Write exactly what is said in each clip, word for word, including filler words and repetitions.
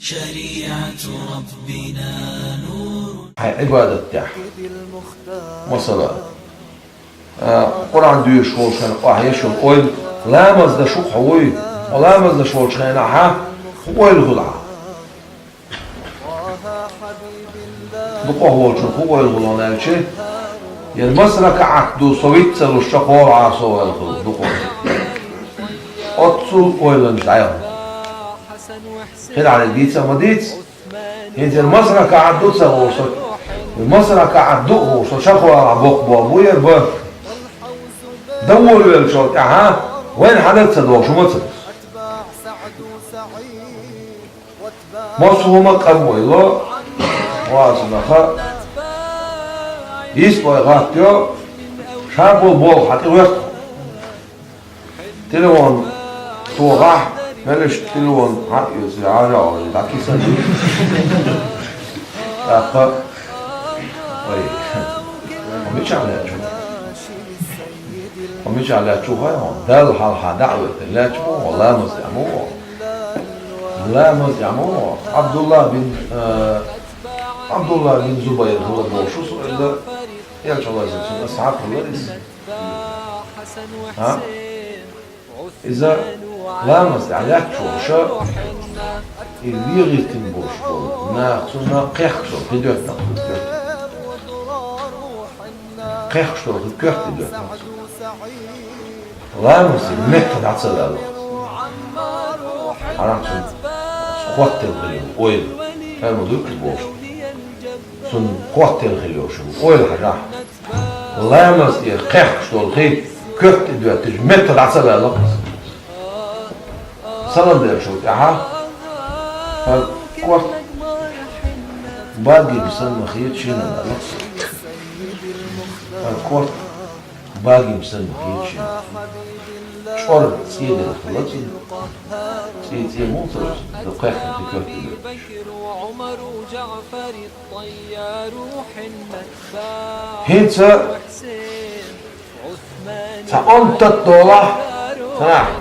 شريعة ربنا نور. Хьай Ӏибадат тӀехь. Масала, а, Къуръан доьшуш волчу хенахь охьа еш йолу ойла, ламаз даш ву хьо вуй, хьо ламаз даш волчу хенахь хӀун ойла хуьлу хьан? Дукхах волчун хӀун ойла хуьлу аьлча, ян маса ракаӀат ду, со виц ца луш чекхвала Ӏа со ойла хуьлу дукхах. Оццул ойланаш дӀаяхна. Хила хьале дийца а ма дийца. ХӀинца ян маса ракаӀат ду ца хууш со, маса ракаӀат ду хууш со, чекхвала боккха болх бу яр бан. Дан волавеллачул тӀаьхьа вайна хьанал ца догӀуш хӀума ца деза. Массо а хӀума къам вай ло, вацунаха. Йист вай хаттайо, ша болу болх хьан тӀе вехна. Телефон тохахь, меллаша телефон хьан а оьцу, хьажа а вожий, дӀакисан ду. ТӀаккха, ой, хьо мичахь лаьтташ ву? Хьо мичахь лаьтташ ву хаьий хьуна? Далла хьалха дӀа а веттина лаьтташ ма ву хьо, ламаз тӀехь ма ву хьо. Ламаз тӀехь ма ву хьо. Ӏабдулла бин, э, Ӏабдулла бин Зубайр хилла бохуш ву со иза, элча Аллахьан салам, цуьнан асхьаб хилла иза. ХӀа? Иза ламаз тӀехь лаьтташ волуш, и вегӀийтина болуш болу нах цунна кхехкаш долу хи доьттина. Кхехкаш долу хи коьрта и доьттина. Ламаз меттах дӀа ца ваьлла. Хьарам цунна хоттаелла хила йолу ойла. Хьарам ду иза бохуш. Цунна хоттаелла хила йолуш ойла хьажахь. Ламаз тӀе кхехкаш долу хи коьрта тӀе доьттича, меттах дӀа ца ваьлла. Салам деллачул тӀаьхьа хӀара корта багийна санна ма хета шена аьлла. ХӀара корта багийна санна ма хета шена. ЧӀор цӀе делла хилла цуьнан. ЦӀе, цӀе муха ца ло цуьнан, дан кхехкина хи коьрта тӀе доьттича. ХӀинца цхьа онда тата долахь, цхьанахь,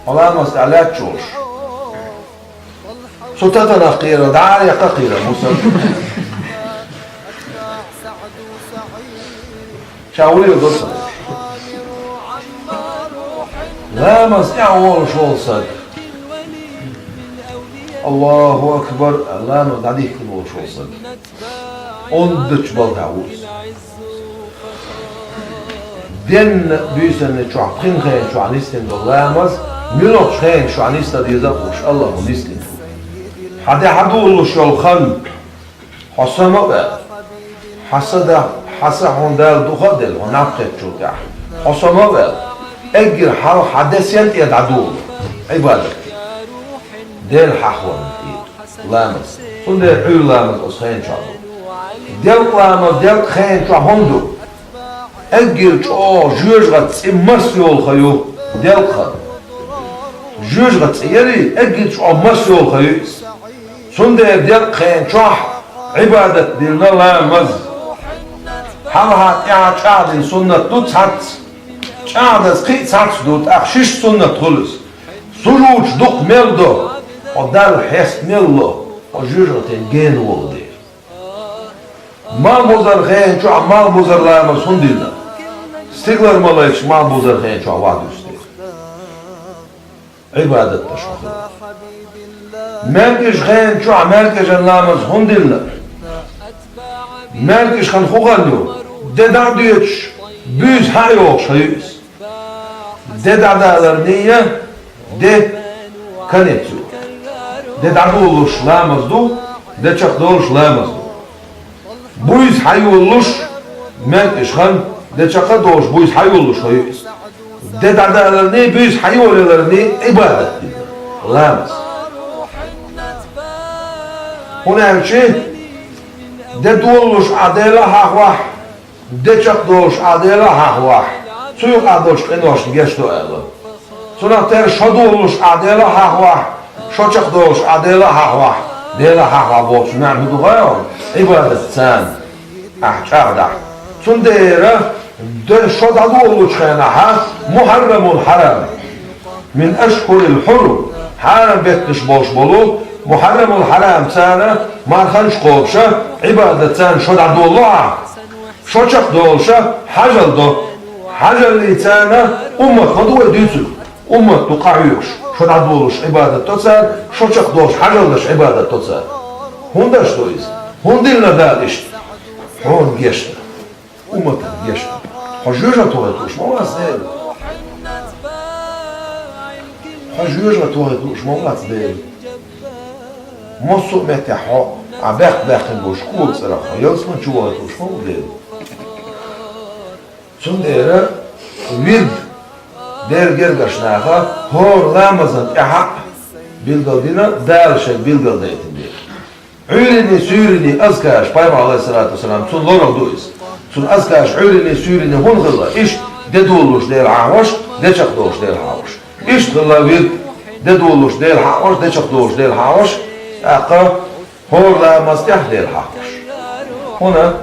хьо ламаз тӀехь лаьтташ волуш. Со татанах кхера, дӀа а яккха кхера, мусал. Ша вуьйр ду сан. Ламаз тӀехь волуш волу саг. Аллаху акбар, ламаз дӀадихкина волуш волу саг. Ондачу балдахь ву иза. Денна буьйсанна чохь пхи хенан чохь нисдина долу ламаз, муьлхачу хенан чохь нисдан деза а хууш, Аллахо нисдина ду. Хьан де хьан долуш йолу хан, хьо сама а ваьлла. Хьан са да, хьан са хьуна Дала духа а делла, хьо наб хеттачул тӀаьхьа. Хьо сама а ваьлла. Эггара хьалха хьан де сен тӀе дӀадолу. Ӏибадат. Дела хьахорна тӀе. Ламаз. Цундела Ӏуьйра ламаз оцу хенан чохь ду. Делкъа ламаз делкъа хенан чохь хӀунда ду? Эггара чӀогӀа жоьжахати цӀе мас йолу хан ю делкъа хан. Жоьжахати цӀе яри, эггара чӀогӀа мас йолу хан ю иза. Цундела делкъа хенан чохь Ӏибадат дина ламаз. Хьалха тӀаьхьа чӀагӀдина суннат ду цхьацца. ЧӀагӀдаза кхин а цхьацца ду, тӀаккха шишша суннат хуьлу иза. Сужудаш дукха мел до, хьо Далла хьеста мел ло, хьо жоьжахатин гена волу дела. Малхбузара хенан чохь малхбузара ламаз хӀунда дина? Стигалара малайкаш малхбузара хенан чохь вахь дуьсу дела. Ӏибадат деш хьо хила. МаьркӀажа хенан чохь маьркӀажан ламаз хӀунда дина? МаьркӀажа хан хӀун хан ю? Де дӀа а доьдуш, буьйса хьа а йогӀуш хан ю иза. Де дӀадаларний я, де конец ю. Де дӀадолуш ламаз ду, де чекхдолуш ламаз ду. Буьйса хьайолуш, маьркӀажа хан, де чекх а долуш, буьйса хьайолуш хан ю иза. Де дӀадаларний, буьйса хьайолаяларний Ӏибадат дина, ламаз. ХӀунда аьлча де долуш Ӏа Дела хьахавахь, де чекхдолуш Ӏа Дела хьахавахь, цу юкъахь долчу къиношна гечдо аьлла. Цунах тера шо долуш Ӏа Дела хьахавахь, шо чекхдолуш Ӏа Дела хьахавахь, Дела хьахавахь бохучу маьӀна хӀун ду хаьий хьуна? Ӏибадат царна ахь чӀагӀдахь. Цундела де шо дӀадолучу хенахьа мухьаррамун хьарам. Мин ашхурил хьурум, хьарам беттанаш болуш болу Мухьаррамул хьарам царна марханаш кхобуша, Ӏибадат царна шо дӀадолалу ахьа, шо чекхдолуша хьажал до. Хьажаллий царна уммат ма ду вай дуьйцург. Уммат ду къахьоьгуш, шо дӀадолалуш Ӏибадат до цара, шо чекхдолуш хьажал деш Ӏибадат до цара. ХӀунда аша до иза? ХӀунда диллина Дала иштта? Хьуна гешна. Умматах гешна. Хьо жоьжахате вахийта лууш ма вац Дела. Хьо жоьжахате вахийта лууш ма вац Дела. Массо а меттехь хьо, ахь бехк баьккхина болчу кога цӀарах хьо ялсамани чу вахийта лууш ма ву Дела. Цундела вирд Делан гергарчу наха хӀора ламазна тӀаьхьа а билгал дина, Дала шайга билгал дайтина дела. Ӏуьйранний, суьйранний азкараш, пайхамар, алейхиссалату вассалам, цунна лорах ду иза. Цуьнан азкараш Ӏуьйранний, суьйранний хӀунда хилла? Иштта де долалуш Дела хьахош, де чекхдолуш Дела хьахош. Иштта хилла вирд, де долалуш Дела хьахош, де чекхдолуш Дела хьахош. ТӀаккха хӀора ламаз тӀехь Дела хьахош. ХӀунда?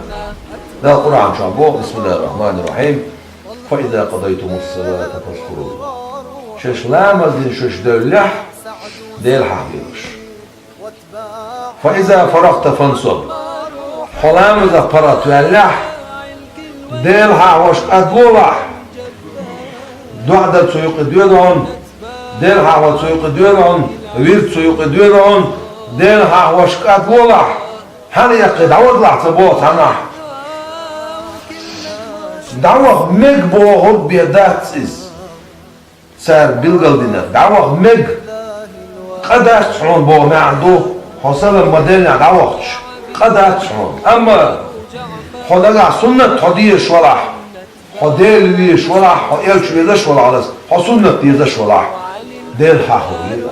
Дала Къуръан чохь боху: «Бисмиллахир-рахманир-рахим. Фа иза къадайтумус салата фазкуруллах». Шаьш ламаз дина шаьш девллехь, Дела хьахош. «Фа иза фарагта фансаб». Хьо ламазах паргӀат ваьллехь, Дела хьахош кӀадволахь. ДоӀа дар цу юкъе доьду хьуна, Дела хьахо цу юкъе доьду хьуна, вирд цу юкъе доьду хьуна, Дела хьахош кӀадволахь. Хьан яккхий дӀавадалахь ца боху цхьаннахь. ДӀаваха мега бохург бен дац иза. Цара билгал дина, дӀаваха мега. Къа дац хьуна боху маьӀна ду, хьо салам ма-деллинехь дӀавахча, къа дац хьуна. Амма хьо нагахь суннат хьо дезаш валахь, хьо Дела везаш валахь, хьо элча везаш валахь, хьо суннат дезаш валахь, Дела хьахо веза.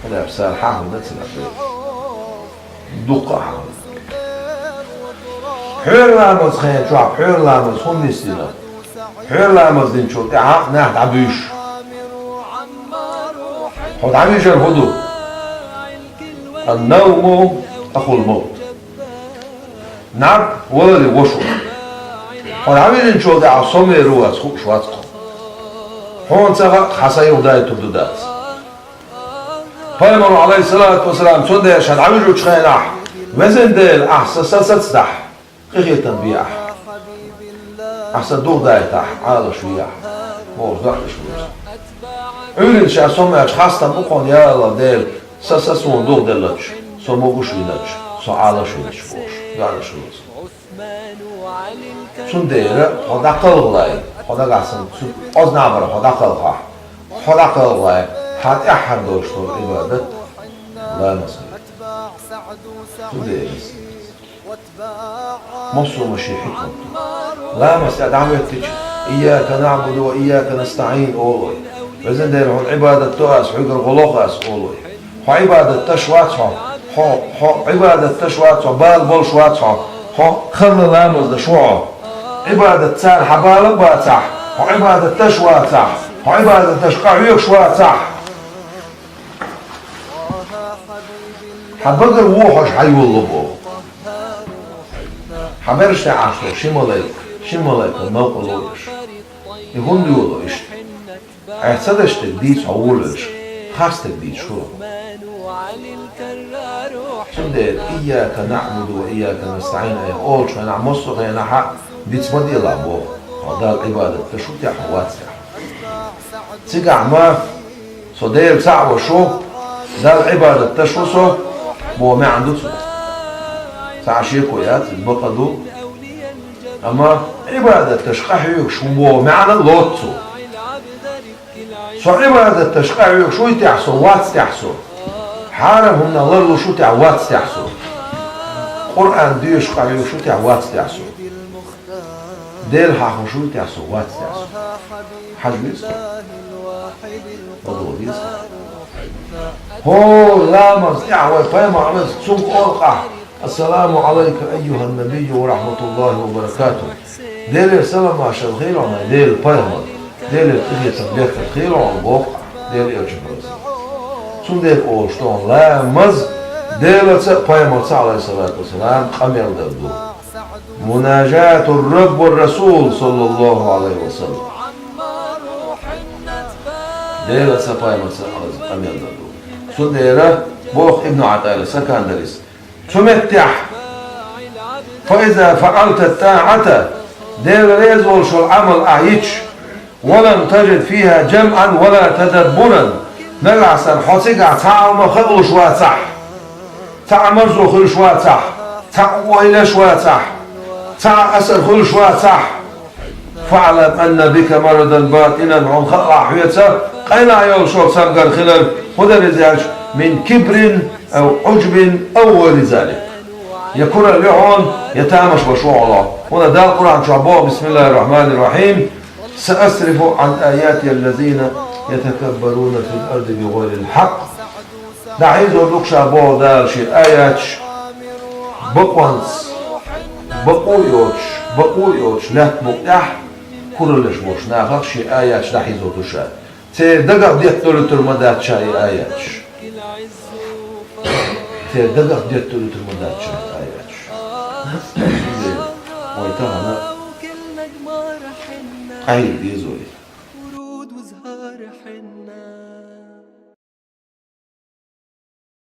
Хьо лаьпсара хьахо дац хьуна. Дуккха а хьахо. Пхьуьра ламаз хенчохь пхьуьра ламаз хӀунда нисдина? Пхьуьра ламаз динчул тӀаьхьа нах дӀабуьйшу. Хьо дӀавижар хӀун ду? Ан-навму ахул мавт. НӀаб валаре вош ву. Хьо дӀавижинчул тӀаьхьа сомавер ву вац хууш вац хьо. Хьуна ца хаьа, хьан са юхадайтур ду дац. Пайхамар, алейхиссалату вассалам, цундела ша дӀавижучу хенахь: «Везан Дела, ахь сан са сацадахь, къинхетам бе ахь. Ахь сан дугӀу дайтахь, Ӏалаш ве ахь», — бохуш доӀанаш ву. Ӏуьйранна ша сомаьлча хастам бу кхунна: «Я АллахӀ Дела, сан са суна дугӀу деллача, со могуш винача, со Ӏалаш винача», — бохуш доӀанаш ву. Цундела хьо дӀакхалхале, хьо нагахь санна цу ознабара хьо дӀакхалхахь, хьо дӀакхалхале, хьан тӀаьххьара долуш долу Ӏибадат ламаз хилла. Цундела массо а шен хьикмат ду. Ламаз тӀе дӀахӀоьттича: «Ийяка наӀбуду ва ийяка настаӀин», — олу вай. «Везан Дела, хьуна Ӏибадат до ас, хьоьгара гӀо лоху ас», — олу вай. Хьо Ӏибадат деш вац хьо. Хьо, хьо Ӏибадат деш вац хьо, бала болуш вац хьо. Хьо хала ламаз деш ву хьо. Ӏибадат царна хьан бала а бацахь, хьо Ӏибадат деш вацахь, хьо Ӏибадат деш къахьоьгуш вацахь, хьан багара вон хьожа хьайолало боху. Хьан бераш тӀехь Ӏаш долу ши малайка, ши малайка новкъа лоруш. И хӀунда йолу иштта? Ахь ца деш дерг дийца хьо волавелча, харц дерг дийцаш ву. Цундела «Ийяка наӀбуду ва ийяка настаӀин» айхьа олучу хенахь, массо а хенахь а диц ма делахь боху, хьо Далла Ӏибадат деш ву те, хьо вац те. Цигахь ма, со Дела цхьаъ веш ву, Далла Ӏибадат деш ву со, боху маьӀна ду цуьнан. Цхьа а шеко яц, иза бакъ а ду. Амма Ӏибадат деш къахьоьгуш ву боху маьӀна лоцу цо. Со Ӏибадат деш къахьоьгуш вуй техь со, вац техь со. Хьарам хӀуманах ларлуш ву техь, вац техь со. Къуръан доьшуш къахьоьгуш ву техь, вац техь со. Дела хьахош вуй техь со, вац техь со. Хьажа веза? ХӀора ламаз тӀехь вай пайхамар Ӏалайхи цунга олу къахь: «Ассаламу Ӏалайка, айюхан набийю, ва рахматуллахи ва баракатух». Делера салам-маршалла хуьлда хьуна, Делан пайхамар. Делера къинхетам, беркат хуьлда хьуна боху Делан элчано. Цундела олуш ду хьуна, ламаз Делаца а, пайхамарца а, Ӏалайхиссалату вассалам, къамел дар ду. Мунажатур Рабб ва Расул, саллаллаху Ӏалайхи ва саллам. Делаца а, пайхамарца а къамел дар ду. Цундела Боху Ибн Ӏатаилла, Сакандарис. Цу меттехь: «فإذا فعلت الطاعة», Дела реза волуш волу Ӏамал ахь йича, «ولم تجد فيها جمعا ولا تدبرا», нагахь санна хьо цигахь цхьа а ма хаалуш вацахь, цхьа а марзо хуьлуш вацахь, цхьа а ойлаш вацахь, цхьа а асар хуьлуш вацахь, «فاعلم أن بك مرضا باطنا», хьуна хаалахь хьоьца къайлаха йолуш йолу цамгар хилар, хӀун дара иза аьлча, «من كبر أو عجب أو غير ذلك». Я куралла ю хьуна, я тамаш беш ву хьо. ХӀунда Дала Къуръан чохь боху: «بسم الله الرحمن الرحيم. سأصرف عن آياتي الذين يتكبرون في الأرض بغير الحق». ДӀахьийзор ду-кх ша, боху Дала, шен аяташ бакъонца, бакъо а йоцуш, бакъо а йоцуш, лаьтта букъ тӀехь кураллаш болчу нахах шен аяташ дӀахьийзор ду ша. Церан дагах детталуьйтур ма дац ша и аяташ. Церан дагах детталуьйтур ма дац ша и аяташ. Вай тахана къахьега деза вай.